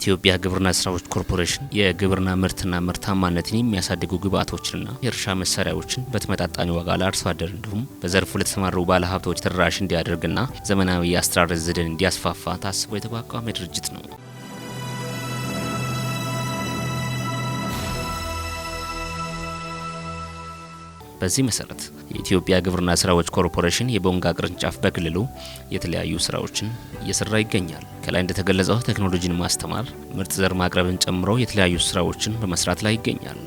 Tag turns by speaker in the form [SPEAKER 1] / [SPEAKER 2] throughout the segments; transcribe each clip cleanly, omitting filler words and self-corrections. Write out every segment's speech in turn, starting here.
[SPEAKER 1] የኢትዮጵያ ግብርና ስራዎች ኮርፖሬሽን የግብርና ምርትና ምርታማነትን የሚያሳድጉ ግብዓቶችንና የእርሻ መሳሪያዎችን በተመጣጣኝ ዋጋ ለአርሶ አደር እንዲሁም በዘርፉ ለተሰማሩ ባለሀብቶች ተደራሽ እንዲያደርግና ዘመናዊ የአስተራረስ ዘዴን እንዲያስፋፋ ታስቦ የተቋቋመ ድርጅት ነው። በዚህ መሰረት የኢትዮጵያ ግብርና ስራዎች ኮርፖሬሽን የቦንጋ ቅርንጫፍ በክልሉ የተለያዩ ስራዎችን እየሰራ ይገኛል። ከላይ እንደተገለጸው ቴክኖሎጂን ማስተማር፣ ምርጥ ዘር ማቅረብን ጨምሮ የተለያዩ ስራዎችን በመስራት ላይ ይገኛል።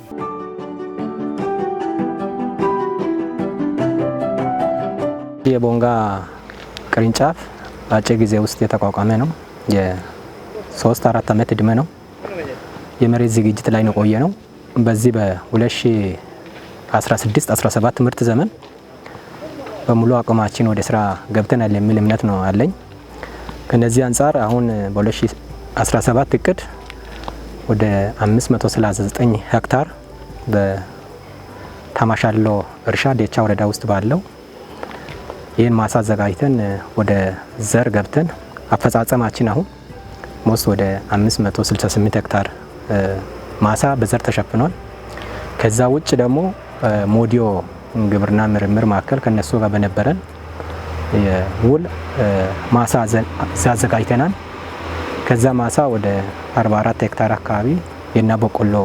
[SPEAKER 2] የቦንጋ ቅርንጫፍ በአጭር ጊዜ ውስጥ የተቋቋመ ነው። የ3-4 ዓመት እድሜ ነው። የመሬት ዝግጅት ላይ ነው ቆየ ነው። በዚህ በ2016-17 ምርት ዘመን በሙሉ አቅማችን ወደ ስራ ገብተናል የሚል እምነት ነው አለኝ። ከነዚህ አንጻር አሁን በ2017 እቅድ ወደ 539 ሄክታር በታማሻሎ እርሻ ዴቻ ወረዳ ውስጥ ባለው ይህን ማሳ አዘጋጅተን ወደ ዘር ገብተን አፈጻጸማችን አሁን most ወደ 568 ሄክታር ማሳ በዘር ተሸፍኗል። ከዛ ውጭ ደግሞ ሞዲዮ ግብርና ምርምር ማዕከል ከነሱ ጋር በነበረን የውል ማሳ አዘጋጅተናል። ከዛ ማሳ ወደ 44 ሄክታር አካባቢ የና በቆሎ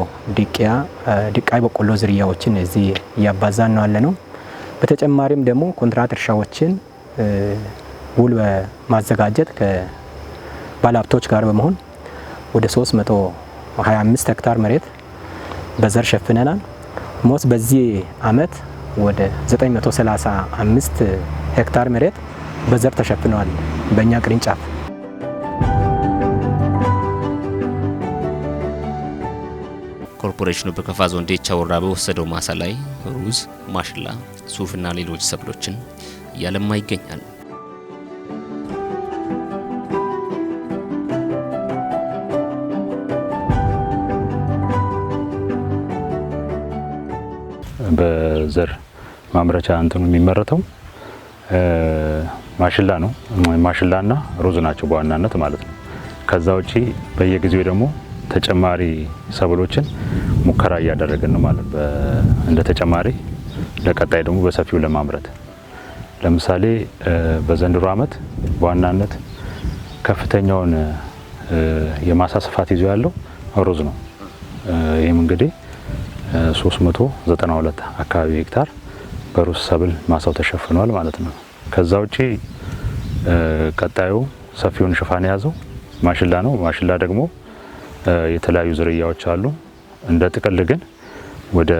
[SPEAKER 2] ድቃይ በቆሎ ዝርያዎችን እዚህ እያባዛን ነው ያለ ነው። በተጨማሪም ደግሞ ኮንትራት እርሻዎችን ውል በማዘጋጀት ከባለሀብቶች ጋር በመሆን ወደ 325 ሄክታር መሬት በዘር ሸፍነናል። most በዚህ አመት ወደ 935 ሄክታር መሬት በዘር ተሸፍነዋል በእኛ ቅርንጫፍ።
[SPEAKER 1] ኮርፖሬሽኑ በከፋ ዞን ዴቻ ወረዳ በወሰደው ማሳ ላይ ሩዝ፣ ማሽላ፣ ሱፍና ሌሎች ሰብሎችን እያለማ ይገኛል።
[SPEAKER 3] በዘር ማምረቻ እንትኑ የሚመረተው ማሽላ ነው። ማሽላና ሩዝ ናቸው በዋናነት ማለት ነው። ከዛ ውጪ በየጊዜው ደግሞ ተጨማሪ ሰብሎችን ሙከራ እያደረግን ነው ማለት እንደ ተጨማሪ ለቀጣይ ደግሞ በሰፊው ለማምረት። ለምሳሌ በዘንድሮ አመት በዋናነት ከፍተኛውን የማሳ ስፋት ይዞ ያለው ሩዝ ነው። ይህም እንግዲህ 392 አካባቢ ሄክታር በሩዝ ሰብል ማሳው ተሸፍኗል ማለት ነው። ከዛ ውጪ ቀጣዩ ሰፊውን ሽፋን የያዘው ማሽላ ነው። ማሽላ ደግሞ የተለያዩ ዝርያዎች አሉ። እንደ ጥቅል ግን ወደ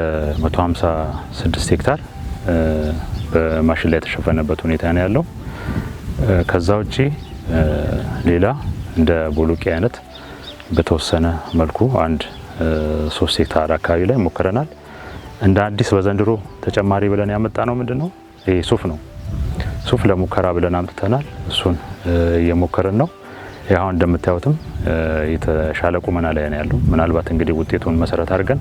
[SPEAKER 3] 156 ሄክታር በማሽላ የተሸፈነበት ሁኔታ ነው ያለው። ከዛ ውጪ ሌላ እንደ ቦሎቄ አይነት በተወሰነ መልኩ አንድ 3 ሄክታር አካባቢ ላይ ሞክረናል። እንደ አዲስ በዘንድሮ ተጨማሪ ብለን ያመጣነው ምንድነው? ይሄ ሱፍ ነው። ሱፍ ለሙከራ ብለን አምጥተናል። እሱን እየሞከርን ነው። ያው እንደምታዩትም የተሻለ ቁመና ላይ ነው ያለው። ምናልባት እንግዲህ ውጤቱን መሰረት አድርገን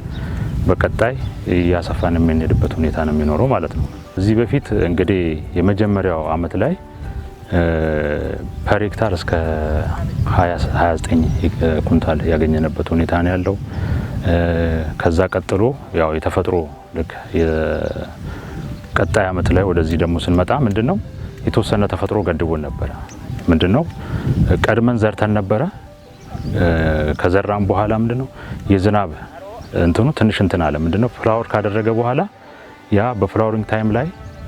[SPEAKER 3] በቀጣይ እያሰፋን የምንሄድበት ሁኔታ ነው የሚኖረው ማለት ነው። እዚህ በፊት እንግዲህ የመጀመሪያው አመት ላይ per ሄክታር እስከ 29 ኩንታል ያገኘንበት ሁኔታ ነው ያለው። ከዛ ቀጥሎ ያው የተፈጥሮ ልክ የቀጣይ አመት ላይ ወደዚህ ደግሞ ስንመጣ ምንድነው የተወሰነ ተፈጥሮ ገድቦን ነበረ። ምንድነው ቀድመን ዘርተን ነበረ። ከዘራም በኋላ ምንድነው የዝናብ እንትኑ ትንሽ እንትን አለ። ምንድነው flower ካደረገ በኋላ ያ በ flowering time ላይ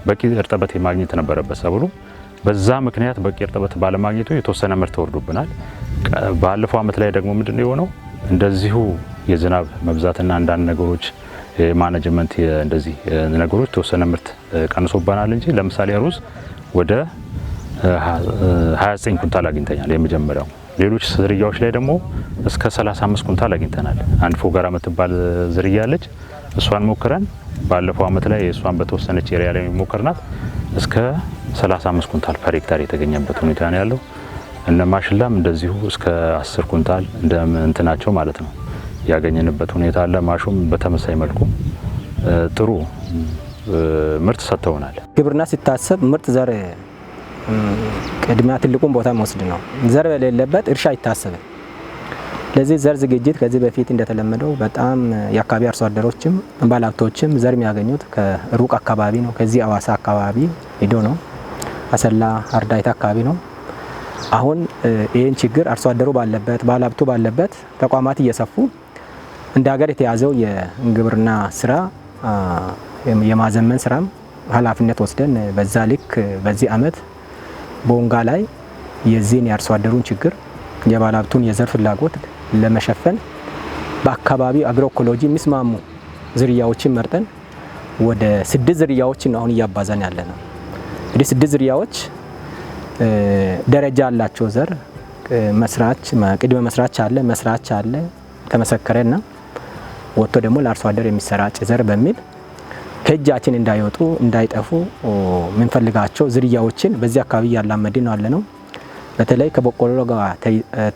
[SPEAKER 3] በቂ እርጥበት የማግኘት ነበረበት ሰብሉ። በዛ ምክንያት በቂ እርጥበት ባለማግኘቱ የተወሰነ ምርት ወርዶብናል። ባለፈው አመት ላይ ደግሞ ምንድነው የሆነው እንደዚሁ የዝናብ መብዛትና አንዳንድ ነገሮች management እንደዚህ ነገሮች የተወሰነ ምርት ቀንሶብናል እንጂ ለምሳሌ ሩዝ ወደ 29 ኩንታል አግኝተናል የመጀመሪያው። ሌሎች ዝርያዎች ላይ ደግሞ እስከ 35 ኩንታል አግኝተናል። አንድ ፎገራ የምትባል ዝርያ አለች። እሷን ሞክረን ባለፈው አመት ላይ እሷን በተወሰነች area ላይ ሞክርናት እስከ 35 ኩንታል per ሄክታር የተገኘበት ሁኔታ ነው ያለው። እነ ማሽላም እንደዚሁ እስከ 10 ኩንታል እንደ እንትናቸው ማለት ነው ያገኘንበት ሁኔታ አለ። ማሹም በተመሳሳይ መልኩ ጥሩ ምርት ሰጥተውናል።
[SPEAKER 2] ግብርና ሲታሰብ ምርጥ ዘር ቅድሚያ ትልቁን ቦታ መውሰድ ነው። ዘር በሌለበት እርሻ አይታሰብም። ለዚህ ዘር ዝግጅት ከዚህ በፊት እንደተለመደው በጣም የአካባቢ አርሶ አደሮችም ባለሀብቶችም ዘር የሚያገኙት ከሩቅ አካባቢ ነው። ከዚህ አዋሳ አካባቢ ሄዶ ነው፣ አሰላ አርዳይታ አካባቢ ነው። አሁን ይህን ችግር አርሶ አደሩ ባለበት ባለሀብቱ ባለበት ተቋማት እየሰፉ እንደ ሀገር የተያዘው የግብርና ስራ የማዘመን ስራም ኃላፊነት ወስደን በዛ ልክ በዚህ አመት ቦንጋ ላይ የዚህን የአርሶ አደሩን ችግር የባለሀብቱን የዘር ፍላጎት ለመሸፈን በአካባቢ agroecology የሚስማሙ ዝርያዎችን መርጠን ወደ 6 ዝርያዎችን ነው አሁን እያባዛን ያለ ነው። እንግዲህ 6 ዝርያዎች ደረጃ አላቸው። ዘር መስራች፣ ቅድመ መስራች አለ፣ መስራች አለ፣ ተመሰከረና ወጥቶ ደግሞ ለአርሶ አደር የሚሰራጭ ዘር በሚል ከእጃችን እንዳይወጡ እንዳይጠፉ የምንፈልጋቸው ዝርያዎችን በዚህ አካባቢ እያላመድን ነው ያለ ነው። በተለይ ከበቆሎ ጋር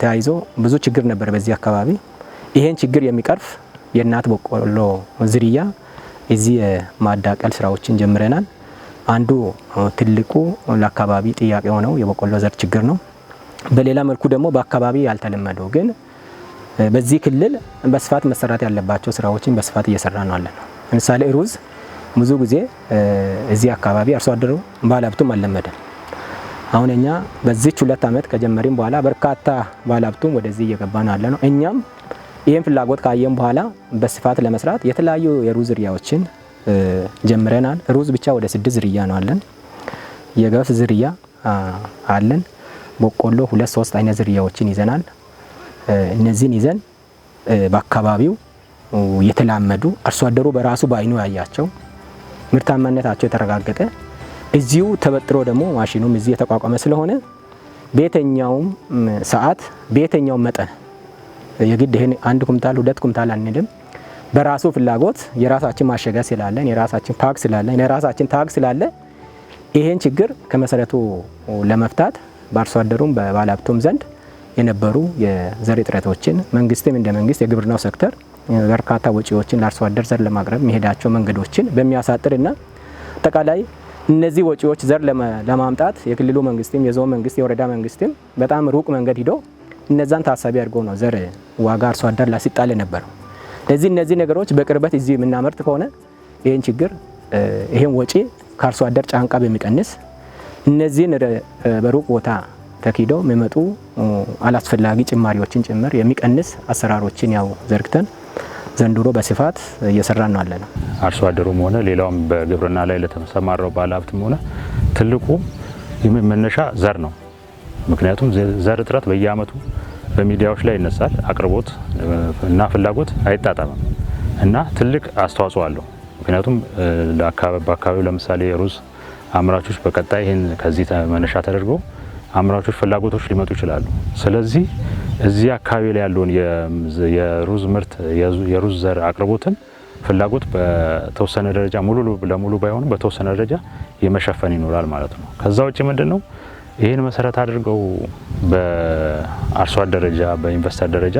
[SPEAKER 2] ተያይዞ ብዙ ችግር ነበር በዚህ አካባቢ። ይሄን ችግር የሚቀርፍ የእናት በቆሎ ዝርያ እዚህ የማዳቀል ስራዎችን ጀምረናል። አንዱ ትልቁ ለአካባቢ ጥያቄ ሆነው የበቆሎ ዘር ችግር ነው። በሌላ መልኩ ደግሞ በአካባቢ ያልተለመደው ግን በዚህ ክልል በስፋት መሰራት ያለባቸው ስራዎችን በስፋት እየሰራ ነው ያለነው። ለምሳሌ ሩዝ ብዙ ጊዜ እዚህ አካባቢ አርሶ አደሩ ባለሀብቱም አልለመደም። አሁን እኛ በዚች 2 አመት ከጀመርን በኋላ በርካታ ባለሀብቱም ወደዚህ እየገባ ነው ያለነው። እኛም ይሄን ፍላጎት ካየን በኋላ በስፋት ለመስራት የተለያዩ የሩዝ ዝርያዎችን ጀምረናል። ሩዝ ብቻ ወደ 6 ዝርያ ነው አለን። የገብስ ዝርያ አለን። በቆሎ 2 3 አይነት ዝርያዎችን ይዘናል። እነዚህን ይዘን በአካባቢው የተላመዱ አርሶ አደሩ በራሱ በአይኑ ያያቸው ምርታማነታቸው የተረጋገጠ እዚሁ ተበጥሮ ደግሞ ማሽኑም እዚህ የተቋቋመ ስለሆነ በየትኛውም ሰዓት በየትኛውም መጠን የግድ ይሄን 1 ኩንታል 2 ኩንታል አንልም። በራሱ ፍላጎት የራሳችን ማሸጊያ ስላለን የራሳችን pack ስላለን የራሳችን tag ስላለ ይሄን ችግር ከመሰረቱ ለመፍታት በአርሶ አደሩም በባለሀብቱም ዘንድ የነበሩ የዘር እጥረቶችን መንግስትም እንደ መንግስት የግብርናው ሴክተር በርካታ ወጪዎችን ለአርሶ አደር ዘር ለማቅረብ የሚሄዳቸው መንገዶችን በሚያሳጥርና አጠቃላይ እነዚህ ወጪዎች ዘር ለማምጣት የክልሉ መንግስትም የዞን መንግስት የወረዳ መንግስትም በጣም ሩቅ መንገድ ሂዶ እነዛን ታሳቢ አድርጎ ነው ዘር ዋጋ አርሶ አደር ላይ ሲጣል የነበረው። ለዚህ እነዚህ ነገሮች በቅርበት እዚህ የምናመርት ከሆነ ይሄን ችግር ይሄን ወጪ ከአርሶ አደር ጫንቃ በሚቀንስ እነዚህን በሩቅ ቦታ ተኪዶ የሚመጡ አላስፈላጊ ጭማሪዎችን ጭምር የሚቀንስ አሰራሮችን ያው ዘርግተን ዘንድሮ በስፋት እየሰራን ነው ያለነው።
[SPEAKER 3] አርሶ አደሩም ሆነ ሌላውም በግብርና ላይ ለተሰማራው ባለሀብትም ሆነ ትልቁ መነሻ ዘር ነው። ምክንያቱም ዘር እጥረት በየአመቱ በሚዲያዎች ላይ ይነሳል። አቅርቦት እና ፍላጎት አይጣጣምም እና ትልቅ አስተዋጽኦ አለው። ምክንያቱም በአካባቢው ለምሳሌ ሩዝ አምራቾች በቀጣይ ይሄን ከዚህ መነሻ ተደርጎ አምራቾች ፍላጎቶች ሊመጡ ይችላሉ። ስለዚህ እዚህ አካባቢ ላይ ያለውን የሩዝ ምርት የሩዝ ዘር አቅርቦትን ፍላጎት በተወሰነ ደረጃ ሙሉ ለሙሉ ባይሆንም በተወሰነ ደረጃ የመሸፈን ይኖራል ማለት ነው። ከዛ ውጪ ምንድነው ይሄን መሰረት አድርገው በአርሶ አደር ደረጃ በኢንቨስተር ደረጃ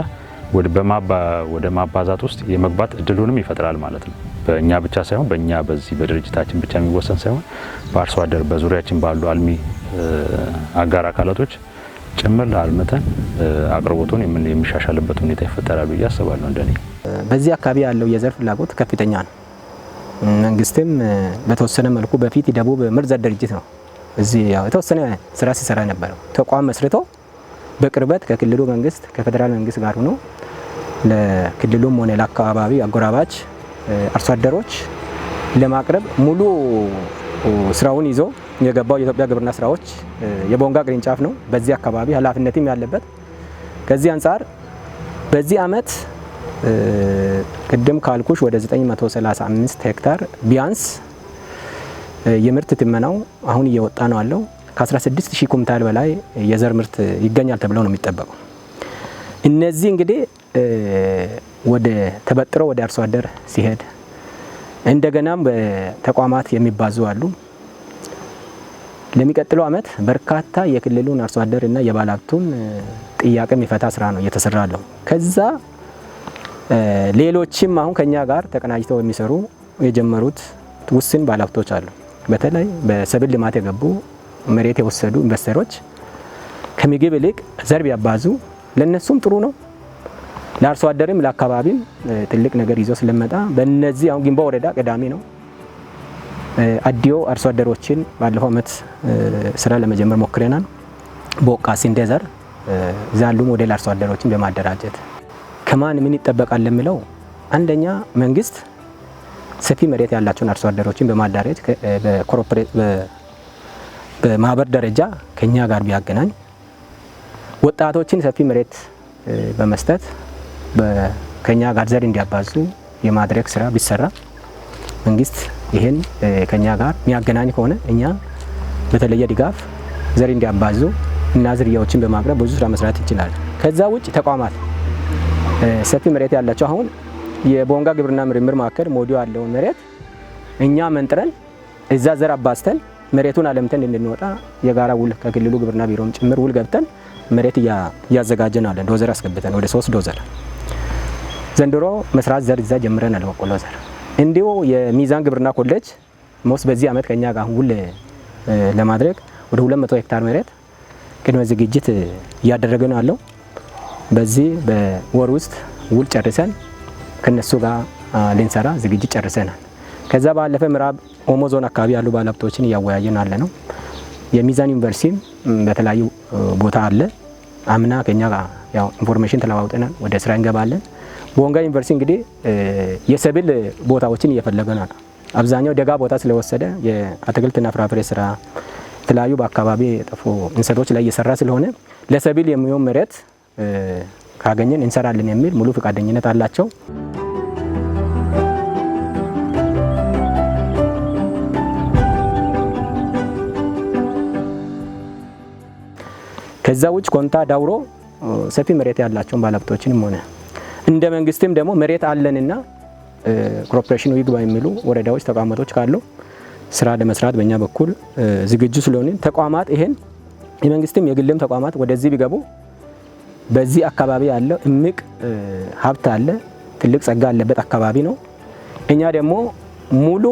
[SPEAKER 3] ወደ ማባዛት ውስጥ የመግባት እድሉንም ይፈጥራል ማለት ነው። በእኛ ብቻ ሳይሆን በእኛ በዚህ በድርጅታችን ብቻ የሚወሰን ሳይሆን በአርሶ አደር በዙሪያችን ባሉ አልሚ አጋር አካላቶች ጭምር አልምተን አቅርቦቱን የሚሻሻልበት ሁኔታ ይፈጠራል ብዬ አስባለሁ። እንደኔ
[SPEAKER 2] በዚህ አካባቢ ያለው የዘር ፍላጎት ከፍተኛ ነው። መንግስትም በተወሰነ መልኩ በፊት ደቡብ ምርጥ ዘር ድርጅት ነው እዚህ ያው የተወሰነ ስራ ሲሰራ ነበረው። ተቋም መስርቶ በቅርበት ከክልሉ መንግስት ከፌደራል መንግስት ጋር ሆኖ ለክልሉም ሆነ ለአካባቢ አጎራባች አርሶ አደሮች ለማቅረብ ሙሉ ስራውን ይዞ የገባው የኢትዮጵያ ግብርና ስራዎች የቦንጋ ቅርንጫፍ ነው። በዚህ አካባቢ ኃላፊነትም ያለበት። ከዚህ አንፃር በዚህ አመት ቅድም ካልኩሽ ወደ 935 ሄክታር ቢያንስ የምርት ትመናው አሁን እየወጣ ነው ያለው። ከ16000 ኩንታል በላይ የዘር ምርት ይገኛል ተብሎ ነው የሚጠበቀው። እነዚህ እንግዲህ ወደ ተበጥሮ ወደ አርሶ አደር ሲሄድ እንደገናም በተቋማት የሚባዙ አሉ። ለሚቀጥለው አመት በርካታ የክልሉን አርሶ አደር እና የባለሀብቱን ጥያቄ የሚፈታ ስራ ነው እየተሰራ ያለው። ከዛ ሌሎችም አሁን ከኛ ጋር ተቀናጅተው የሚሰሩ የጀመሩት ውስን ባለሀብቶች አሉ። በተለይ በሰብል ልማት የገቡ መሬት የወሰዱ ኢንቨስተሮች ከምግብ ይልቅ ዘር ቢያባዙ ለነሱም ጥሩ ነው፣ ለአርሶ አደርም ለአካባቢም ትልቅ ነገር ይዞ ስለመጣ በእነዚህ አሁን ጊምቦ ወረዳ ቀዳሚ ነው። አዲዮ አርሶ አደሮችን ባለፈው አመት ስራ ለመጀመር ሞክረናል። ቦቃ ስንዴ ዘር እዛ ያሉ ሞዴል አርሶ አደሮችን በማደራጀት ከማን ምን ይጠበቃል ለሚለው፣ አንደኛ መንግስት ሰፊ መሬት ያላቸውን አርሶ አደሮችን በማደራጀት በ corporate በማህበር ደረጃ ከኛ ጋር ቢያገናኝ፣ ወጣቶችን ሰፊ መሬት በመስጠት ከኛ ጋር ዘር እንዲያባዙ የማድረግ ስራ ቢሰራ፣ መንግስት ይሄን ከኛ ጋር የሚያገናኝ ከሆነ እኛ በተለየ ድጋፍ ዘር እንዲያባዙ እና ዝርያዎችን በማቅረብ ብዙ ስራ መስራት እንችላለን። ከዛ ውጭ ተቋማት ሰፊ መሬት ያላቸው፣ አሁን የቦንጋ ግብርና ምርምር ማዕከል ሞዲዮ ያለውን መሬት እኛ መንጥረን እዛ ዘር አባዝተን መሬቱን አለምተን እንድንወጣ የጋራ ውል ከክልሉ ግብርና ቢሮም ጭምር ውል ገብተን መሬት እያዘጋጀን አለን። ዶዘር አስገብተን ወደ 3 ዶዘር ዘንድሮ መስራት ዘር እዛ ጀምረናል። በቆሎ ዘር እንዲሁ የሚዛን ግብርና ኮሌጅ ሞስ በዚህ አመት ከኛ ጋር ውል ለማድረግ ወደ 200 ሄክታር መሬት ቅድመ ዝግጅት እያደረገ ነው ያለው። በዚህ በወር ውስጥ ውል ጨርሰን ከነሱ ጋር ልንሰራ ዝግጅት ጨርሰናል። ከዛ ባለፈ ምዕራብ ኦሞ ዞን አካባቢ ያሉ ባለሀብቶችን እያወያየን አለ ነው። የሚዛን ዩኒቨርሲቲም በተለያዩ ቦታ አለ። አምና ከኛ ጋር ያው information ተለዋውጠናል። ወደ ስራ እንገባለን። ቦንጋ ዩኒቨርሲቲ እንግዲህ የሰብል ቦታዎችን እየፈለገ ነው። አብዛኛው ደጋ ቦታ ስለወሰደ የአትክልትና ፍራፍሬ ስራ፣ የተለያዩ በአካባቢ የጠፉ እንሰቶች ላይ እየሰራ ስለሆነ ለሰብል የሚሆን መሬት ካገኘን እንሰራለን የሚል ሙሉ ፈቃደኝነት አላቸው። ከዛ ውጭ ኮንታ፣ ዳውሮ ሰፊ መሬት ያላቸውን ባለሀብቶችንም ሆነ እንደ መንግስትም ደግሞ መሬት አለንና ኮርፖሬሽኑ ይግባ የሚሉ ወረዳዎች፣ ተቋማቶች ካሉ ስራ ለመስራት በእኛ በኩል ዝግጁ ስለሆነ ተቋማት ይሄን የመንግስትም የግልም ተቋማት ወደዚህ ቢገቡ በዚህ አካባቢ ያለው እምቅ ሀብት አለ፣ ትልቅ ጸጋ ያለበት አካባቢ ነው። እኛ ደግሞ ሙሉ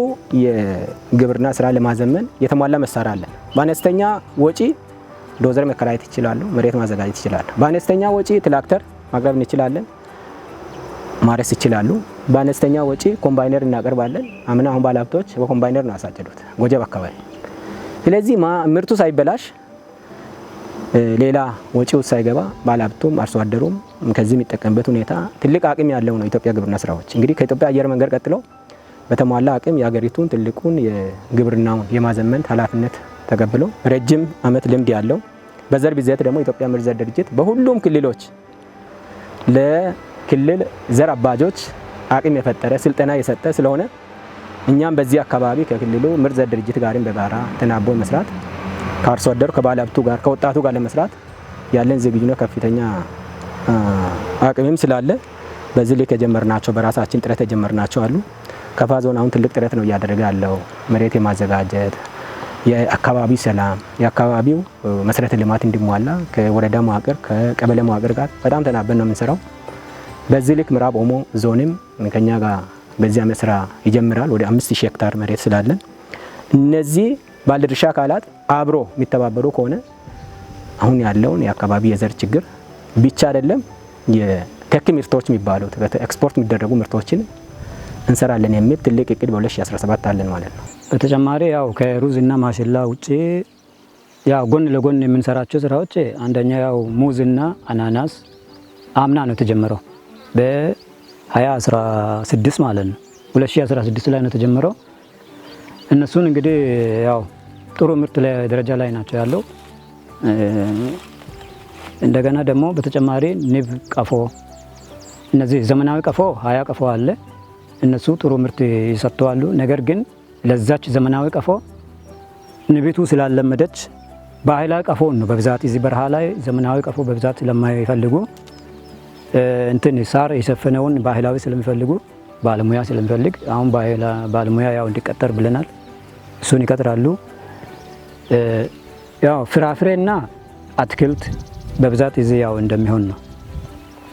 [SPEAKER 2] የግብርና ስራ ለማዘመን የተሟላ መሳሪያ አለን። በአነስተኛ ወጪ ዶዘር መከራየት ይችላሉ፣ መሬት ማዘጋጀት ይችላሉ። በአነስተኛ ወጪ ትራክተር ማቅረብ እንችላለን፣ ማረስ ይችላሉ። በአነስተኛ ወጪ ኮምባይነር እናቀርባለን። አምና አሁን ባለሀብቶች በኮምባይነር ነው ያሳጨዱት ጎጀብ አካባቢ። ስለዚህ ምርቱ ሳይበላሽ፣ ሌላ ወጪው ሳይገባ ባለሀብቱም አርሶ አደሩም ከዚህ የሚጠቀምበት ሁኔታ ትልቅ አቅም ያለው ነው። ኢትዮጵያ ግብርና ስራዎች እንግዲህ ከኢትዮጵያ አየር መንገድ ቀጥሎ በተሟላ አቅም የሀገሪቱን ትልቁን የግብርናውን የማዘመን ኃላፊነት ተቀብሎ ረጅም ዓመት ልምድ ያለው፣ በዘር ብዜት ደግሞ ኢትዮጵያ ምርጥ ዘር ድርጅት በሁሉም ክልሎች ለክልል ዘር አባዦች አቅም የፈጠረ፣ ስልጠና የሰጠ ስለሆነ እኛም በዚህ አካባቢ ከክልሉ ምርጥ ዘር ድርጅት ጋርም በጋራ ተናቦ መስራት፣ ከአርሶ አደሩ፣ ከባለ ሀብቱ ጋር፣ ከወጣቱ ጋር ለመስራት ያለን ዝግጁነት ከፍተኛ አቅምም ስላለ በዚህ ልክ የጀመርናቸው በራሳችን ጥረት የጀመርናቸው አሉ። ከፋ ዞን አሁን ትልቅ ጥረት ነው እያደረገ ያለው፣ መሬት የማዘጋጀት፣ የአካባቢው ሰላም፣ የአካባቢው መሰረተ ልማት እንዲሟላ ከወረዳ መዋቅር ከቀበሌ መዋቅር ጋር በጣም ተናበን ነው የምንሰራው። በዚህ ልክ ምዕራብ ኦሞ ዞንም ከኛ ጋር በዚህ ዓመት ስራ ይጀምራል። ወደ 5000 ሄክታር መሬት ስላለን እነዚህ ባለድርሻ አካላት አብሮ የሚተባበሩ ከሆነ አሁን ያለውን የአካባቢ የዘር ችግር ብቻ አይደለም፣ የተኪ ምርቶች የሚባሉት ኤክስፖርት የሚደረጉ ምርቶችን እንሰራለን የሚል ትልቅ እቅድ በ2017 አለን ማለት ነው።
[SPEAKER 4] በተጨማሪ ያው ከሩዝ እና ማሽላ ውጪ ያው ጎን ለጎን የምንሰራቸው ስራዎች አንደኛ ያው ሙዝና አናናስ አምና ነው የተጀመረው፣ በ2016 ማለት ነው። 2016 ላይ ነው የተጀመረው። እነሱን እንግዲህ ያው ጥሩ ምርት ላይ ደረጃ ላይ ናቸው ያለው። እንደገና ደግሞ በተጨማሪ ንብ ቀፎ፣ እነዚህ ዘመናዊ ቀፎ 20 ቀፎ አለ። እነሱ ጥሩ ምርት ይሰጥተዋሉ። ነገር ግን ለዛች ዘመናዊ ቀፎ ንቢቱ ስላለመደች ባህላዊ ቀፎ ነው በብዛት፣ እዚህ በረሃ ላይ ዘመናዊ ቀፎ በብዛት ስለማይፈልጉ፣ እንትን ሳር የሸፈነውን ባህላዊ ስለሚፈልጉ፣ ባለሙያ ስለሚፈልግ አሁን ባለሙያ ያው እንዲቀጠር ብለናል። እሱን ይቀጥራሉ። ያው ፍራፍሬና አትክልት በብዛት እዚህ ያው እንደሚሆን ነው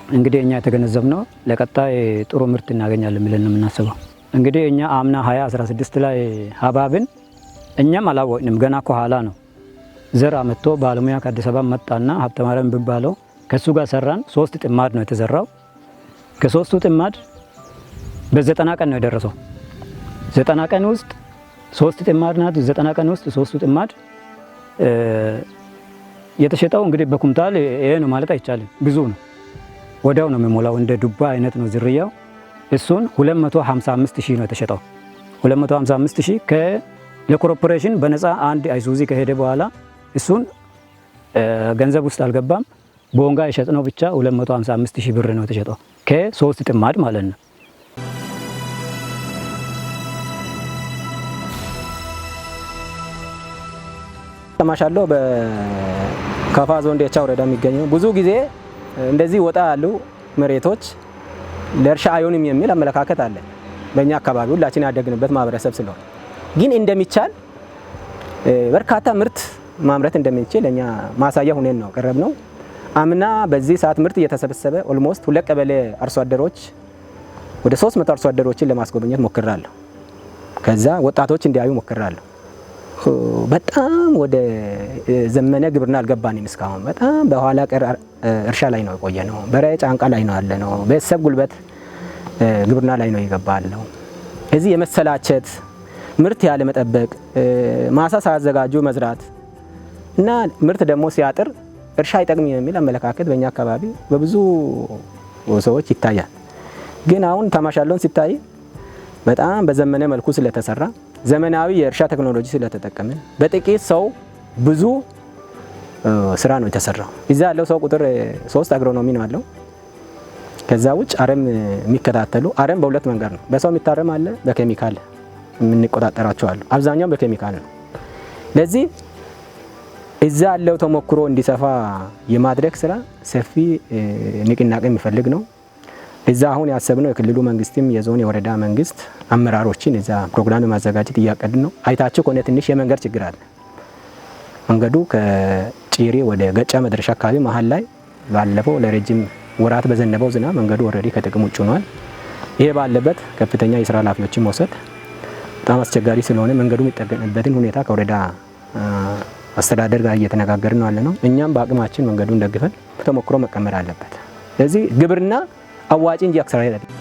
[SPEAKER 4] እንግዲህ እኛ የተገነዘብነው። ለቀጣይ ጥሩ ምርት እናገኛለን ብለን ነው የምናስበው። እንግዲህ እኛ አምና 2016 ላይ ሀባብን እኛም አላወቅንም፣ ገና ከኋላ ነው። ዘር አመጥቶ ባለሙያ ከአዲስ አበባ መጣና ሀብተማርያም ቢባለው ከሱ ጋር ሰራን። 3 ጥማድ ነው የተዘራው። ከሶስቱ ጥማድ በ90 ቀን ነው የደረሰው። 90 ቀን ውስጥ ሶስት ጥማድ ናት። 90 ቀን ውስጥ ሶስቱ ጥማድ የተሸጠው እንግዲህ በኩንታል ይሄ ነው ማለት አይቻልም፣ ብዙ ነው። ወዲያው ነው የሚሞላው። እንደ ዱባ አይነት ነው ዝርያው። እሱን 255 ሺህ ነው የተሸጠው። 255 ሺህ ለኮርፖሬሽን በነፃ አንድ አይሱዚ ከሄደ በኋላ እሱን ገንዘብ ውስጥ አልገባም። ቦንጋ የሸጥነው ብቻ 255 ሺህ ብር ነው የተሸጠው ከሶስት ጥማድ ማለት ነው።
[SPEAKER 2] ተማሻሎ በካፋ ዞን ዴቻ ወረዳ የሚገኘው ብዙ ጊዜ እንደዚህ ወጣ ያሉ መሬቶች ለእርሻ አይሆንም የሚል አመለካከት አለ። በእኛ አካባቢ ሁላችን ያደግንበት ማህበረሰብ ስለሆነ ግን እንደሚቻል በርካታ ምርት ማምረት እንደምንችል እኛ ማሳያ ሁነን ነው ቀረብ ነው። አምና በዚህ ሰዓት ምርት እየተሰበሰበ almost ሁለት ቀበሌ አርሶ አደሮች ወደ 300 አርሶ አደሮችን ለማስጎብኘት ሞክራለሁ። ከዛ ወጣቶች እንዲያዩ ሞክራለሁ። በጣም ወደ ዘመነ ግብርና አልገባንም እስካሁን። በጣም በኋላ ቀር እርሻ ላይ ነው የቆየ ነው። በሬ ጫንቃ ላይ ነው ያለ ነው። ቤተሰብ ጉልበት ግብርና ላይ ነው የገባለው። እዚህ የመሰላቸት ምርት ያለ መጠበቅ፣ ማሳ ሳያዘጋጁ መዝራት እና ምርት ደግሞ ሲያጥር እርሻ አይጠቅም የሚል አመለካከት በእኛ አካባቢ በብዙ ሰዎች ይታያል። ግን አሁን ታማሻሎን ሲታይ በጣም በዘመነ መልኩ ስለተሰራ ዘመናዊ የእርሻ ቴክኖሎጂ ስለተጠቀምን በጥቂት ሰው ብዙ ስራ ነው የተሰራው። እዛ ያለው ሰው ቁጥር 3 አግሮኖሚ ነው ያለው። ከዛ ውጭ አረም የሚከታተሉ አረም በሁለት መንገድ ነው። በሰው የሚታረም አለ፣ በኬሚካል የምንቆጣጠራቸው አሉ። አብዛኛው በኬሚካል ነው። ለዚህ እዛ ያለው ተሞክሮ እንዲሰፋ የማድረግ ስራ ሰፊ ንቅናቄ የሚፈልግ ነው። እዛ አሁን ያሰብነው የክልሉ መንግስትም የዞን የወረዳ መንግስት አመራሮችን እዛ ፕሮግራም ማዘጋጀት እያቀድን ነው። አይታችሁ ከሆነ ትንሽ የመንገድ ችግር አለ። መንገዱ ከጪሪ ወደ ገጫ መድረሻ አካባቢ መሀል ላይ ባለፈው ለረጅም ወራት በዘነበው ዝናብ መንገዱ already ከጥቅም ውጭ ሆኗል። ይሄ ባለበት ከፍተኛ የስራ ኃላፊዎችን መውሰድ በጣም አስቸጋሪ ስለሆነ መንገዱ የሚጠገንበትን ሁኔታ ከወረዳ አስተዳደር ጋር እየተነጋገርን ነው ያለነው። እኛም በአቅማችን መንገዱን ደግፈን ተሞክሮ መቀመር አለበት። ስለዚህ ግብርና አዋጪ እንጂ አክሳሪ አይደለም።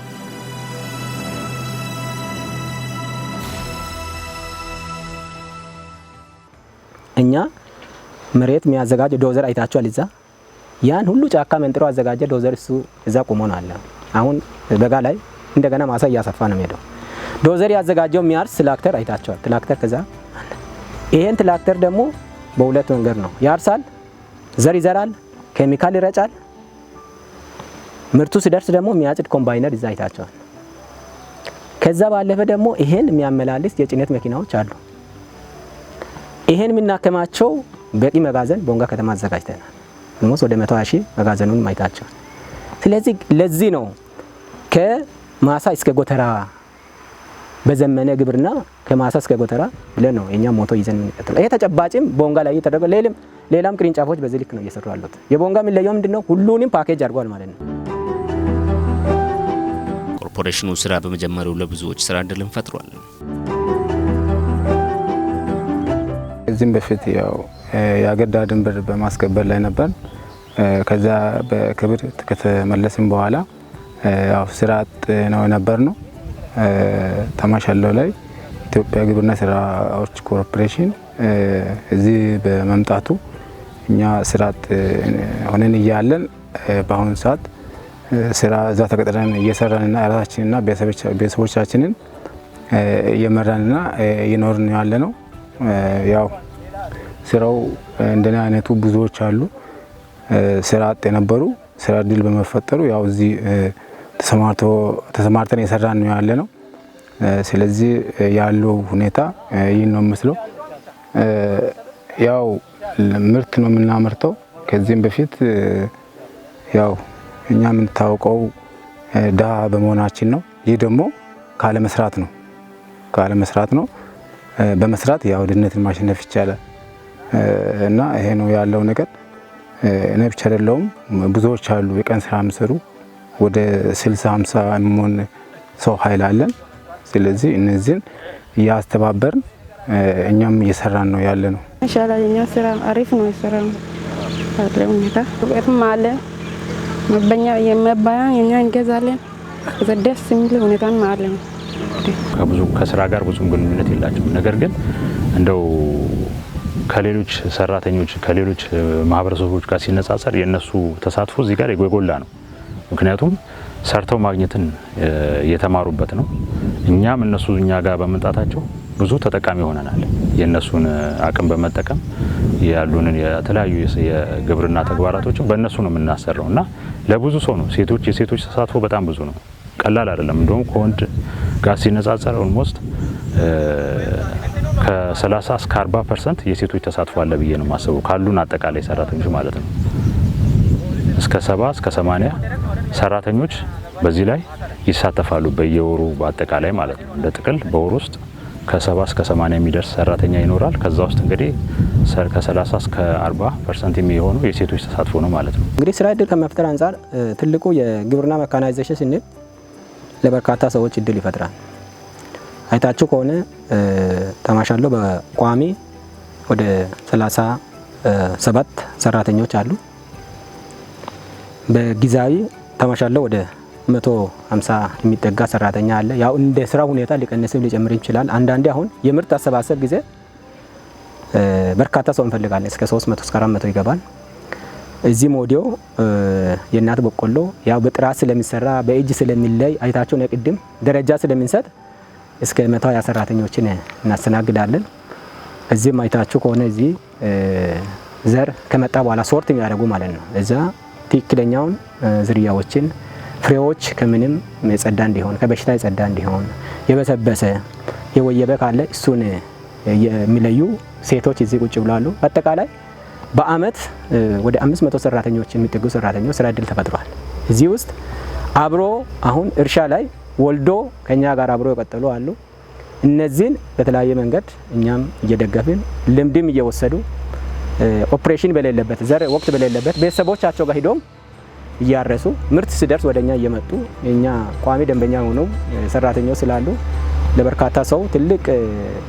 [SPEAKER 2] እኛ መሬት የሚያዘጋጅ ዶዘር አይታችኋል። እዛ ያን ሁሉ ጫካ መንጥሮ አዘጋጀ ዶዘር እሱ እዛ ቆሞ ነው አለ። አሁን በጋ ላይ እንደገና ማሳ እያሰፋ ነው የሚሄደው። ዶዘር ያዘጋጀው የሚያርስ ትራክተር አይታችኋል። ትራክተር ከዛ ይሄን ትራክተር ደግሞ በሁለት መንገድ ነው ያርሳል፣ ዘር ይዘራል፣ ኬሚካል ይረጫል። ምርቱ ሲደርስ ደግሞ የሚያጭድ ኮምባይነር እዛ አይታችኋል። ከዛ ባለፈ ደግሞ ይሄን የሚያመላልስ የጭነት መኪናዎች አሉ። ይሄን የምናከማቸው በቂ መጋዘን ቦንጋ ከተማ አዘጋጅተናል። almost ወደ 120 ሺህ መጋዘኑን አይታችኋል። ስለዚህ ለዚህ ነው ከማሳ እስከ ጎተራ በዘመነ ግብርና ከማሳ እስከ ጎተራ ብለን ነው የኛ motto ይዘን የምንቀጥለው። ይሄ ተጨባጭም ቦንጋ ላይ እየተደረገ ሌላም ቅርንጫፎች በዚህ ልክ ነው እየሰሩ ያሉት። የቦንጋ የሚለየው ምንድነው? ሁሉንም ፓኬጅ አድርጓል ማለት ነው።
[SPEAKER 1] ኮርፖሬሽኑ ስራ በመጀመሩ ለብዙዎች ስራ እድልን ፈጥሯል።
[SPEAKER 5] ከዚህም በፊት ያው የአገር ዳር ድንበር በማስከበር ላይ ነበር። ከዛ በክብር ከተመለስን በኋላ ያው ስራ አጥ ነው የነበር ነው። ታማሻሎ ላይ ኢትዮጵያ ግብርና ስራዎች ኮርፖሬሽን እዚህ በመምጣቱ እኛ ስራ አጥ ሆነን እያለን በአሁኑ ሰዓት ስራ እዛ ተቀጥረን እየሰራንና ራሳችንና ቤተሰቦቻችንን እየመራንና እየኖርን ያለ ነው። ያው ስራው እንደኔ አይነቱ ብዙዎች አሉ። ስራ አጥ የነበሩ ስራ እድል በመፈጠሩ ያው እዚህ ተሰማርተን የሰራን ነው ያለ ነው። ስለዚህ ያለው ሁኔታ ይህን ነው የሚመስለው። ያው ምርት ነው የምናመርተው። ከዚህም በፊት ያው እኛ የምንታወቀው ድሃ በመሆናችን ነው። ይህ ደግሞ ካለመስራት ነው ካለመስራት ነው። በመስራት ያው ድህነትን ማሸነፍ ይቻላል እና ይሄ ነው ያለው ነገር። እኔ ብቻ አይደለሁም፣ ብዙዎች አሉ የቀን ስራ የሚሰሩ ወደ 60 50 የሚሆን ሰው ኃይል አለን። ስለዚህ እነዚህን እያስተባበርን እኛም እየሰራን ነው ያለ ነው።
[SPEAKER 6] ይሻላል። የኛ ስራ አሪፍ ነው። ስራ ያለ ሁኔታ ዱቄትም አለ መበኛ የመባያ የኛ እንገዛለን። ከዛ ደስ የሚል ሁኔታም አለ።
[SPEAKER 3] ከብዙ ከስራ ጋር ብዙም ግንኙነት የላቸውም። ነገር ግን እንደው ከሌሎች ሰራተኞች፣ ከሌሎች ማህበረሰቦች ጋር ሲነጻጸር የነሱ ተሳትፎ እዚህ ጋር የጎላ ነው። ምክንያቱም ሰርተው ማግኘትን የተማሩበት ነው። እኛም እነሱ እኛ ጋር በመምጣታቸው ብዙ ተጠቃሚ ሆነናል። የእነሱን አቅም በመጠቀም ያሉንን የተለያዩ የግብርና ተግባራቶችን በእነሱ ነው የምናሰራው እና ለብዙ ሰው ነው። የሴቶች ተሳትፎ በጣም ብዙ ነው። ቀላል አይደለም። እንደውም ከወንድ ጋር ሲነጻጸር almost ከ30 እስከ 40% የሴቶች ተሳትፎ አለ ብዬ ነው የማስበው፣ ካሉን አጠቃላይ ሰራተኞች ማለት ነው። እስከ 70 እስከ 80 ሰራተኞች በዚህ ላይ ይሳተፋሉ በየወሩ በአጠቃላይ ማለት ነው። እንደ ጥቅል በወር ውስጥ ከ70 እስከ 80 የሚደርስ ሰራተኛ ይኖራል። ከዛ ውስጥ እንግዲህ ከ30 እስከ 40% የሚሆኑ የሴቶች ተሳትፎ ነው ማለት ነው።
[SPEAKER 2] እንግዲህ ስራ እድል ከመፍጠር አንጻር ትልቁ የግብርና መካናይዜሽን ስንል ለበርካታ ሰዎች እድል ይፈጥራል። አይታችሁ ከሆነ ተማሻሎ በቋሚ ወደ 37 ሰራተኞች አሉ። በጊዜያዊ ተማሻሎ ወደ 150 የሚጠጋ ሰራተኛ አለ። ያው እንደ ስራ ሁኔታ ሊቀንስም ሊጨምር ይችላል። አንዳንዴ አሁን የምርት አሰባሰብ ጊዜ በርካታ ሰው እንፈልጋለን። እስከ 300 እስከ 400 ይገባል። እዚህ ሞዲዮ የእናት በቆሎ ያው በጥራት ስለሚሰራ፣ በእጅ ስለሚለይ፣ አይታችሁ ነው ቅድም ደረጃ ስለምንሰጥ እስከ 120 ሰራተኞችን እናስተናግዳለን። እዚህም አይታችሁ ከሆነ እዚህ ዘር ከመጣ በኋላ sort የሚያደርጉ ማለት ነው። እዛ ትክክለኛውን ዝርያዎችን፣ ፍሬዎች ከምንም የጸዳ እንዲሆን፣ ከበሽታ የጸዳ እንዲሆን፣ የበሰበሰ የወየበ ካለ እሱን የሚለዩ ሴቶች እዚህ ቁጭ ብለዋል። በአጠቃላይ በአመት ወደ 500 ሰራተኞች የሚጠጉ ሰራተኞች ስራ እድል ተፈጥሯል። እዚህ ውስጥ አብሮ አሁን እርሻ ላይ ወልዶ ከኛ ጋር አብሮ የቀጠሉ አሉ። እነዚህን በተለያየ መንገድ እኛም እየደገፍን ልምድም እየወሰዱ፣ ኦፕሬሽን በሌለበት፣ ዘር ወቅት በሌለበት ቤተሰቦቻቸው ጋር ሂዶም እያረሱ፣ ምርት ሲደርስ ወደኛ እየመጡ የኛ ቋሚ ደንበኛ ሆነው ሰራተኞች ስላሉ ለበርካታ ሰው ትልቅ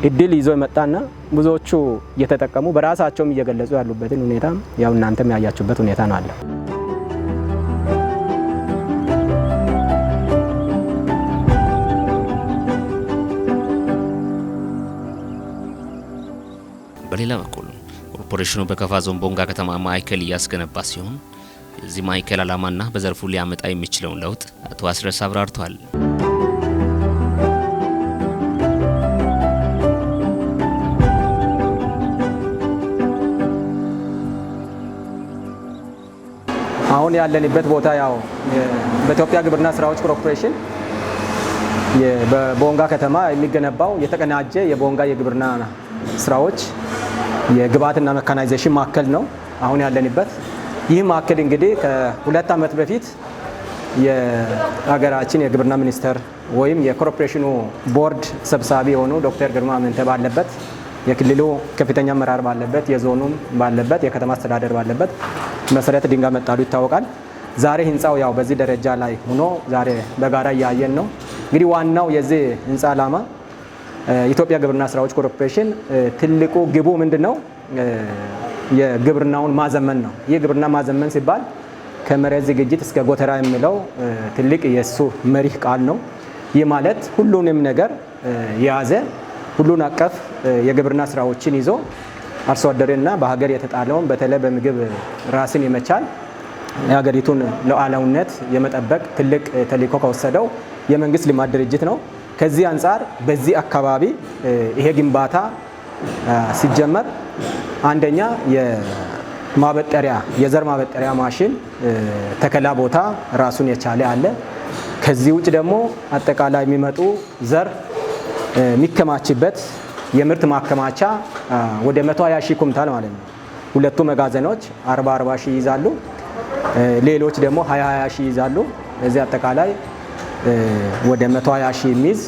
[SPEAKER 2] እድል ይዞ የመጣና ብዙዎቹ እየተጠቀሙ በራሳቸውም እየገለጹ ያሉበትን ሁኔታ ያው እናንተም ያያችሁበት ሁኔታ ነው አለ።
[SPEAKER 1] በሌላ በኩል ኮርፖሬሽኑ በከፋ ዞን ቦንጋ ከተማ ማዕከል እያስገነባ ሲሆን የዚህ ማዕከል ዓላማና በዘርፉ ሊያመጣ የሚችለውን ለውጥ አቶ አስረስ አብራርተዋል።
[SPEAKER 2] አሁን ያለንበት ቦታ ያው በኢትዮጵያ ግብርና ስራዎች ኮርፖሬሽን በቦንጋ ከተማ የሚገነባው የተቀናጀ የቦንጋ የግብርና ስራዎች የግብዓትና መካናይዜሽን ማዕከል ነው አሁን ያለንበት። ይህ ማዕከል እንግዲህ ከ2 ዓመት በፊት የሀገራችን የግብርና ሚኒስቴር ወይም የኮርፖሬሽኑ ቦርድ ሰብሳቢ የሆኑ ዶክተር ግርማ አመንቴ ባለበት፣ የክልሉ ከፍተኛ አመራር ባለበት፣ የዞኑም ባለበት፣ የከተማ አስተዳደር ባለበት መሰረተ ድንጋይ መጣሉ ይታወቃል። ዛሬ ህንፃው ያው በዚህ ደረጃ ላይ ሆኖ ዛሬ በጋራ እያየን ነው። እንግዲህ ዋናው የዚህ ህንፃ ዓላማ የኢትዮጵያ ግብርና ስራዎች ኮርፖሬሽን ትልቁ ግቡ ምንድነው? የግብርናውን ማዘመን ነው። ይህ ግብርና ማዘመን ሲባል ከመሬት ዝግጅት እስከ ጎተራ የሚለው ትልቅ የሱ መሪህ ቃል ነው። ይህ ማለት ሁሉንም ነገር የያዘ ሁሉን አቀፍ የግብርና ስራዎችን ይዞ አርሶ አደርና በሀገር የተጣለውን በተለይ በምግብ ራስን የመቻል፣ የሀገሪቱን ሉዓላዊነት የመጠበቅ ትልቅ ተልዕኮ ከወሰደው የመንግስት ልማት ድርጅት ነው። ከዚህ አንጻር በዚህ አካባቢ ይሄ ግንባታ ሲጀመር አንደኛ የማበጠሪያ፣ የዘር ማበጠሪያ ማሽን ተከላ ቦታ ራሱን የቻለ አለ። ከዚህ ውጭ ደግሞ አጠቃላይ የሚመጡ ዘር የሚከማችበት የምርት ማከማቻ ወደ 120 ሺህ ኩንታል ማለት ነው። ሁለቱ መጋዘኖች 40 40 ሺህ ይይዛሉ። ሌሎች ደግሞ 20 20 ሺህ ይይዛሉ። እዚህ አጠቃላይ ወደ 120 ሺህ የሚይዝ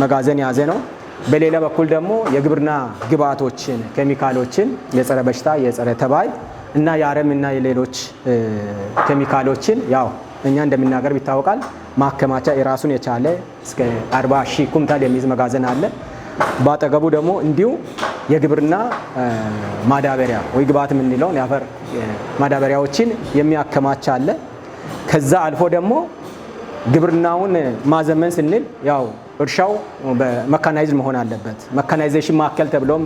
[SPEAKER 2] መጋዘን የያዘ ነው። በሌላ በኩል ደግሞ የግብርና ግብዓቶችን፣ ኬሚካሎችን፣ የጸረ በሽታ፣ የጸረ ተባይ እና የአረም እና የሌሎች ኬሚካሎችን ያው እኛ እንደምናቀርብ ይታወቃል። ማከማቻ የራሱን የቻለ እስከ 40 ሺህ ኩንታል የሚይዝ መጋዘን አለ። በአጠገቡ ደግሞ እንዲሁ የግብርና ማዳበሪያ ወይ ግብዓት የምንለውን የአፈር ማዳበሪያዎችን የሚያከማች አለ። ከዛ አልፎ ደግሞ ግብርናውን ማዘመን ስንል ያው እርሻው በ mechanized መሆን አለበት። Mechanization ማዕከል ተብሎም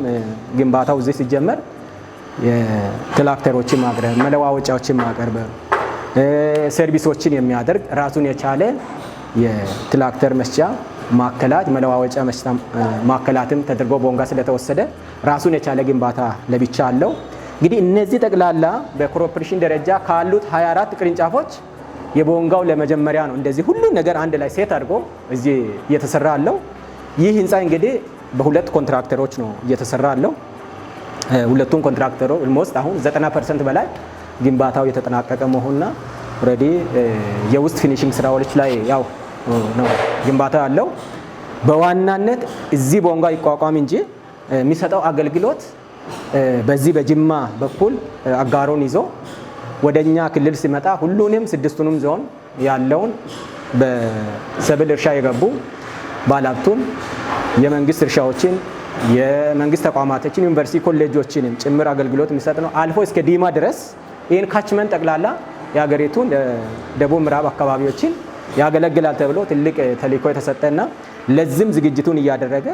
[SPEAKER 2] ግንባታው እዚህ ሲጀመር የትራክተሮችን ማቅረብ፣ መለዋወጫዎችን ማቅረብ፣ service ኦችን የሚያደርግ ራሱን የቻለ የትራክተር መስጫ ማዕከላት፣ መለዋወጫ መስጫ ማዕከላትም ተደርጎ ቦንጋ ስለተወሰደ ራሱን የቻለ ግንባታ ለብቻ አለው። እንግዲህ እነዚህ ጠቅላላ በኮርፖሬሽን ደረጃ ካሉት 24 ቅርንጫፎች የቦንጋው ለመጀመሪያ ነው እንደዚህ ሁሉ ነገር አንድ ላይ set አድርጎ እዚህ እየተሰራ አለው። ይህ ህንፃ እንግዲህ በሁለት ኮንትራክተሮች ነው እየተሰራ አለው። ሁለቱም ኮንትራክተሮች almost አሁን 90% በላይ ግንባታው የተጠናቀቀ መሆኑና already የውስጥ finishing ስራዎች ላይ ያው ነው ግንባታው ያለው። በዋናነት እዚህ ቦንጋ ይቋቋም እንጂ የሚሰጠው አገልግሎት በዚህ በጅማ በኩል አጋሮን ይዞ ወደኛ ክልል ሲመጣ ሁሉንም ስድስቱንም ዞን ያለውን በሰብል እርሻ የገቡ ባለሀብቱን፣ የመንግስት እርሻዎችን፣ የመንግስት ተቋማቶችን፣ ዩኒቨርሲቲ ኮሌጆችንም ጭምር አገልግሎት የሚሰጥ ነው። አልፎ እስከ ዲማ ድረስ ይህን catchment ጠቅላላ የሀገሪቱን ደቡብ ምዕራብ አካባቢዎችን ያገለግላል ተብሎ ትልቅ ተልዕኮ የተሰጠና ለዚህም ዝግጅቱን እያደረገ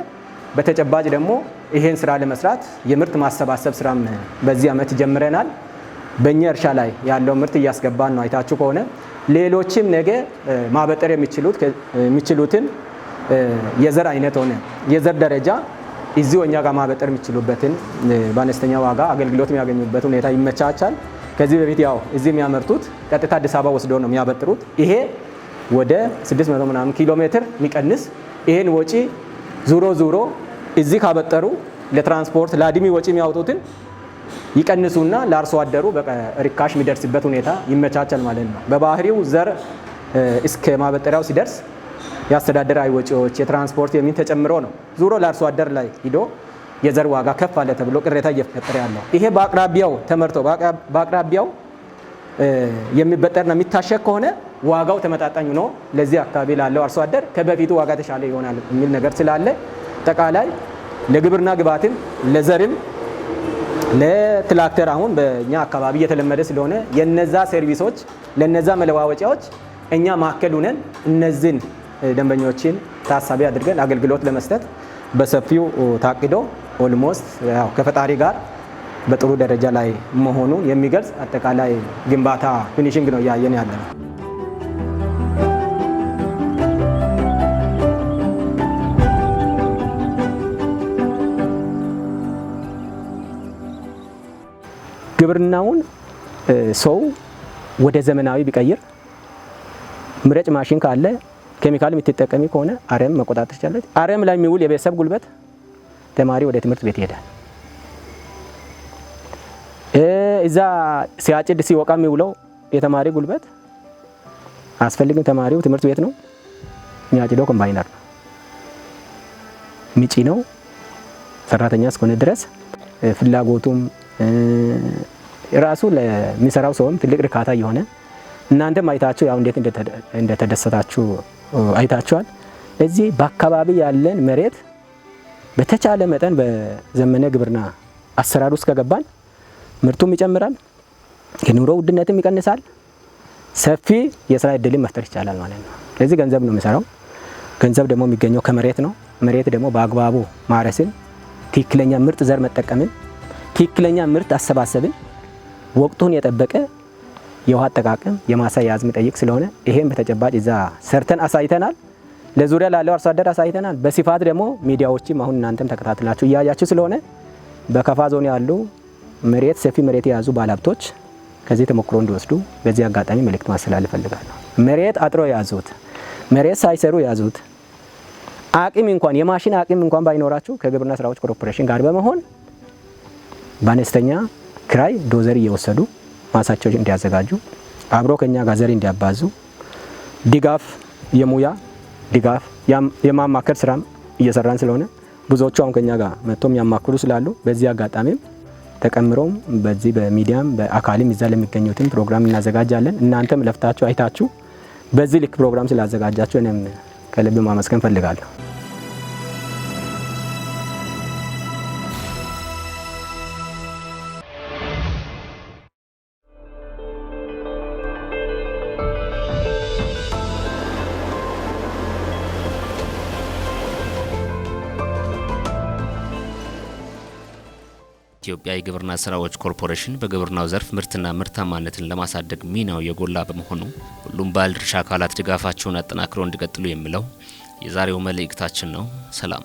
[SPEAKER 2] በተጨባጭ ደግሞ ይሄን ስራ ለመስራት የምርት ማሰባሰብ ስራም በዚህ አመት ጀምረናል። በእኛ እርሻ ላይ ያለው ምርት እያስገባን ነው። አይታችሁ ከሆነ ሌሎችም ነገ ማበጠር የሚችሉትን የዘር አይነት ሆነ የዘር ደረጃ እዚሁ እኛ ጋር ማበጠር የሚችሉበትን በአነስተኛ ዋጋ አገልግሎት የሚያገኙበት ሁኔታ ይመቻቻል። ከዚህ በፊት ያው እዚህ የሚያመርቱት ቀጥታ አዲስ አበባ ወስዶ ነው የሚያበጥሩት። ይሄ ወደ 600 ምናምን ኪሎ ሜትር የሚቀንስ ይሄን ወጪ ዙሮ ዙሮ እዚህ ካበጠሩ ለትራንስፖርት ለአድሚ ወጪ የሚያወጡትን ይቀንሱና ለአርሶ አደሩ በርካሽ የሚደርስበት ሁኔታ ይመቻቻል ማለት ነው። በባህሪው ዘር እስከ ማበጠሪያው ሲደርስ የአስተዳደራዊ ወጪዎች፣ የትራንስፖርት የሚን ተጨምሮ ነው ዙሮ ለአርሶ አደር ላይ ሂዶ የዘር ዋጋ ከፍ አለ ተብሎ ቅሬታ እየፈጠረ ያለው። ይሄ በአቅራቢያው ተመርቶ በአቅራቢያው የሚበጠርና የሚታሸግ ከሆነ ዋጋው ተመጣጣኝ ሆኖ ለዚህ አካባቢ ላለው አርሶ አደር ከበፊቱ ዋጋ የተሻለ ይሆናል የሚል ነገር ስላለ ጠቃላይ ለግብርና ግብዓትም ለዘርም ለትራክተር አሁን በእኛ አካባቢ እየተለመደ ስለሆነ የነዛ service ኦች ለነዛ መለዋወጫዎች እኛ ማዕከል ሆነን እነዚህን ደንበኞችን ታሳቢ አድርገን አገልግሎት ለመስጠት በሰፊው ታቅዶ almost ያው ከፈጣሪ ጋር በጥሩ ደረጃ ላይ መሆኑን የሚገልጽ አጠቃላይ ግንባታ finishing ነው እያየን ያለነው። ግብርናውን ሰው ወደ ዘመናዊ ቢቀይር ምረጭ ማሽን ካለ ኬሚካል የምትጠቀሚ ከሆነ አረም መቆጣጠር ትችላለች። አረም ላይ የሚውል የቤተሰብ ጉልበት ተማሪ ወደ ትምህርት ቤት ይሄዳል። እዛ ሲያጭድ ሲወቃ የሚውለው የተማሪ ጉልበት አስፈልግም። ተማሪው ትምህርት ቤት ነው የሚያጭደው፣ ኮምባይነር ነው ሚጭነው። ሰራተኛ እስከሆነ ድረስ ፍላጎቱም ራሱ ለሚሰራው ሰውም ትልቅ እርካታ የሆነ እናንተም አይታችሁ ያው እንዴት እንደተደሰታችሁ አይታችኋል። እዚህ በአካባቢ ያለን መሬት በተቻለ መጠን በዘመነ ግብርና አሰራር ውስጥ ከገባን ምርቱም ይጨምራል፣ የኑሮ ውድነትም ይቀንሳል፣ ሰፊ የስራ እድልን መፍጠር ይቻላል ማለት ነው። ስለዚህ ገንዘብ ነው የሚሰራው። ገንዘብ ደግሞ የሚገኘው ከመሬት ነው። መሬት ደግሞ በአግባቡ ማረስን፣ ትክክለኛ ምርጥ ዘር መጠቀምን፣ ትክክለኛ ምርት አሰባሰብን፣ ወቅቱን የጠበቀ የውሃ አጠቃቀም የማሳ ያዝ የሚጠይቅ ስለሆነ ይሄን በተጨባጭ እዛ ሰርተን አሳይተናል። ለዙሪያ ላለው አርሶ አደር አሳይተናል። በስፋት ደግሞ ሚዲያዎችም አሁን እናንተም ተከታትላችሁ እያያችሁ ስለሆነ በከፋ ዞን ያሉ መሬት ሰፊ መሬት የያዙ ባለሀብቶች ከዚህ ተሞክሮ እንዲወስዱ በዚህ አጋጣሚ መልእክት ማስተላለፍ እፈልጋለሁ። መሬት አጥሮ የያዙት፣ መሬት ሳይሰሩ የያዙት፣ አቅም እንኳን የማሽን አቅም እንኳን ባይኖራችሁ ከግብርና ስራዎች ኮርፖሬሽን ጋር በመሆን በአነስተኛ ክራይ ዶዘር እየወሰዱ ማሳቸውን እንዲያዘጋጁ፣ አብሮ ከኛ ጋር ዘር እንዲያባዙ ድጋፍ የሙያ ድጋፍ የማማከር ስራም እየሰራን ስለሆነ ብዙዎቹ አሁን ከኛ ጋር መጥቶም የሚያማክሩ ስላሉ በዚህ አጋጣሚም ተቀምሮም በዚህ በሚዲያም በአካልም እዛ ለሚገኙትም ፕሮግራም እናዘጋጃለን። እናንተም ለፍታችሁ አይታችሁ በዚህ ልክ ፕሮግራም ስላዘጋጃችሁ እኔም ከልብ ማመስገን ፈልጋለሁ።
[SPEAKER 1] ኢትዮጵያ የግብርና ስራዎች ኮርፖሬሽን በግብርናው ዘርፍ ምርትና ምርታማነትን ለማሳደግ ሚናው የጎላ በመሆኑ ሁሉም ባለድርሻ አካላት ድጋፋቸውን አጠናክረው እንዲቀጥሉ የሚለው የዛሬው መልእክታችን ነው። ሰላም።